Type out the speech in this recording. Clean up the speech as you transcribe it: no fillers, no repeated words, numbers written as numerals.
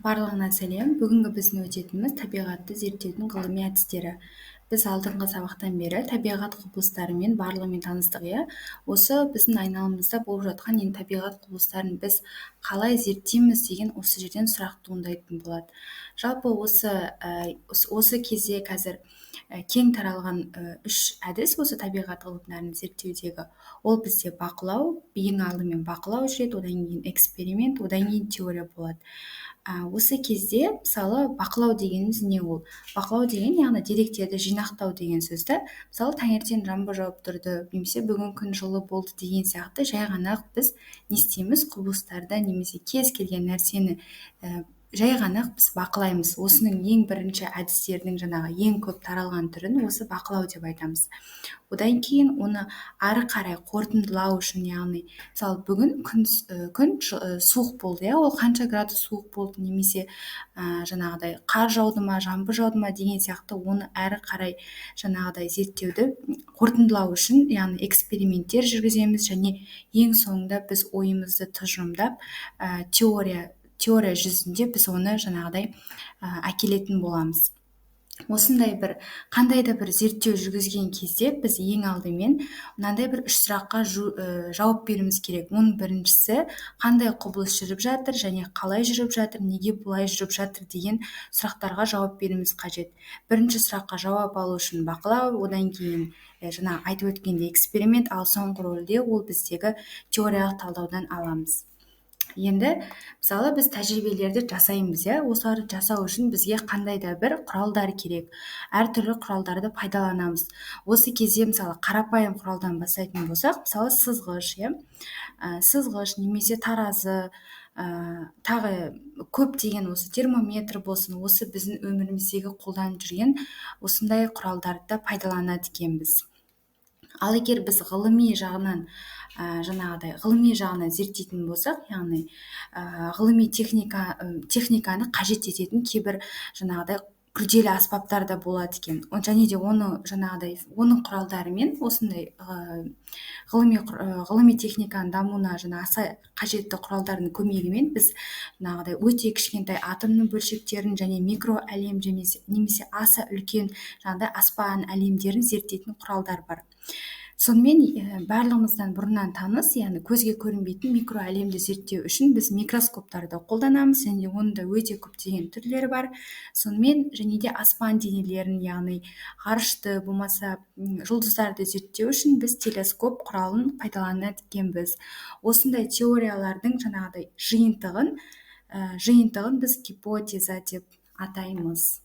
Барлығына сәлем! Бүгінгі біздің өтетініміз – табиғатты зерттеудің ғылыми әдістері. Біз алдыңғы сабақтан бері табиғат құбылыстарымен барлығымен таныстық, иә. Осы біздің айналамызда болып жатқан енді табиғат құбылыстарын біз қалай зерттейміз деген осы жерден сұрақ туындайтын болады. Жалпы осы кезде қазір кең таралған үш әдіс осы табиғат ғылымдарын зерттеудегі. Ол бізде бақылау, ең алдымен бақылау жүреді, одан кейін эксперимент, одан кейін теория болады. Осы кезде, мысалы, бақылау дегеніміз не ол? Бақылау деген, яғни деректерді жинақтау деген сөз да. Мысалы, таңертең жаңбыр жауып тұрды немесе бүгін күн жылы болды деген сияқты жай ғана біз не істейміз? Құбылыстарды немесе кез келген нәрсені жай ғана біз бақылаймыз. Осының ең бірінші әдістердің жаңағы ең көп таралған түрін осы бақылау деп айтамыз. Одан кейін оны ары қарай қорытындылау үшін, яғни, мысалы, бүгін күн суық болды, иә, ол қанша градус суық болды немесе жаңағыдай қар жауды ма, жаңбыр жауды ма деген сияқты, оны әрі қарай жаңағыдай зерттеуді қорытындылау үшін, яғни, эксперименттер жүргіземіз. Және ең соңында біз ойымызды тұжырымдап, теория жүзінде біз оны жаңағыдай әкелетін боламыз. Осындай бір қандай да бір зерттеу жүргізген кезде біз ең алдымен мынандай бір үш сұраққа жауап беруіміз керек. Оның біріншісі – қандай құбылыс жүріп жатыр және қалай жүріп жатыр, неге бұлай жүріп жатыр деген сұрақтарға жауап беруіміз қажет. Бірінші сұраққа жауап алу үшін бақылау, одан кейін жаңа айтып өткендей эксперимент, ал соңғы рөлде ол біздегі теориялық талдаудан аламыз. Енді, мысалы, біз тәжірибелерді жасаймыз, иә. Осыларды жасау үшін бізге қандай да бір құралдар керек, әртүрлі құралдарды пайдаланамыз. Осы кезде, мысалы, қарапайым құралдан бастайтын болсақ, мысалы, сызғыш, иә, сызғыш немесе таразы, тағы көптеген осы термометр болсын, осы біздің өміріміздегі қолданып жүрген осындай құралдарды да пайдаланады екенбіз. Ал егер біз ғылыми жағынан жаңағыдай ғылыми жағынан зерттейтін болсақ, яғни ғылыми техниканы қажет ететін кейбір жаңағыдай күрделі аспаптар да болады екен. Және де оны жаңағыдай оның құралдарымен осындай ғылыми техниканың дамуына жаңа аса қажетті құралдардың көмегімен біз жаңағыдай өте кішкентай атомның бөлшектерін және микроәлем немесе аса үлкен жаңағыдай аспан әлемдерін зерттейтін құралдар бар. Сонымен, барлығымыздан бұрыннан таныс, яғни көзге көрінбейтін микроәлемді зерттеу үшін біз микроскоптарды қолданамыз және оның да өте көптеген түрлері бар. Сонымен, және де аспан денелерін, яғни ғарышты болмаса жұлдыздарды зерттеу үшін біз телескоп құралын пайдаланады екенбіз. Осындай теориялардың жаңағыдай жиынтығын біз гипотеза деп атаймыз.